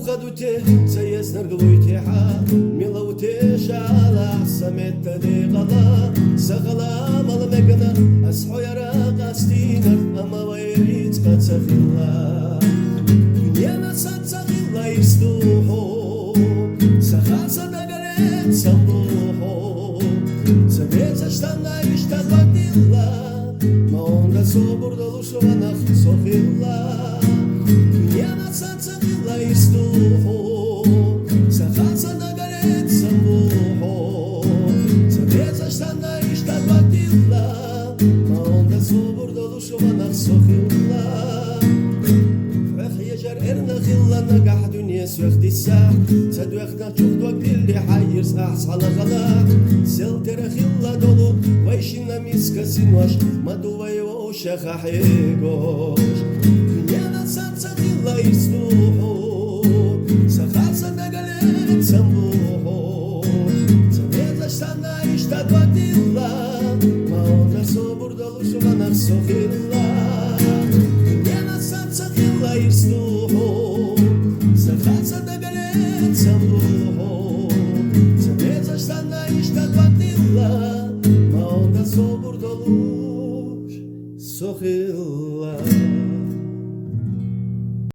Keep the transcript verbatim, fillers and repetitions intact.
Хадуте, ца еснарг луйтехьа, милавте шала, са метта декъала, са гъала мала мегана, ас хьояра къастинар, ама вайриц къаца хилла. Дуньяна са ца хилла истуху, са хаса дагалет самбуху, са беца штанна ишта гладилла, ма онда собур долу шуганах сохилла. Дуньяна са ца хилла истуху, са хаса дагалет самбуху, са беца штанна ишта гладилла, ма онда собур долу шуганах сохилла. Вехь ежар эрна хилла нагахь дунья сохтиса, ца дуьхна чухдок дилли хьайирс ахс хьала гала. Сел тера хилла долу, вай шина миска синваш, ма ду вай вовшаха хьегош. Дуньяна са ца хилла истуху, са хаса дагалет самбуху, са беца штанна ишта гладилла, ма онда собур долу шуганах сохилла. Дуньяна са ца хилла истуху, са хаса дагалет самбуху, са беца штанна ишта гладилла, ма онда собур долу сохилла.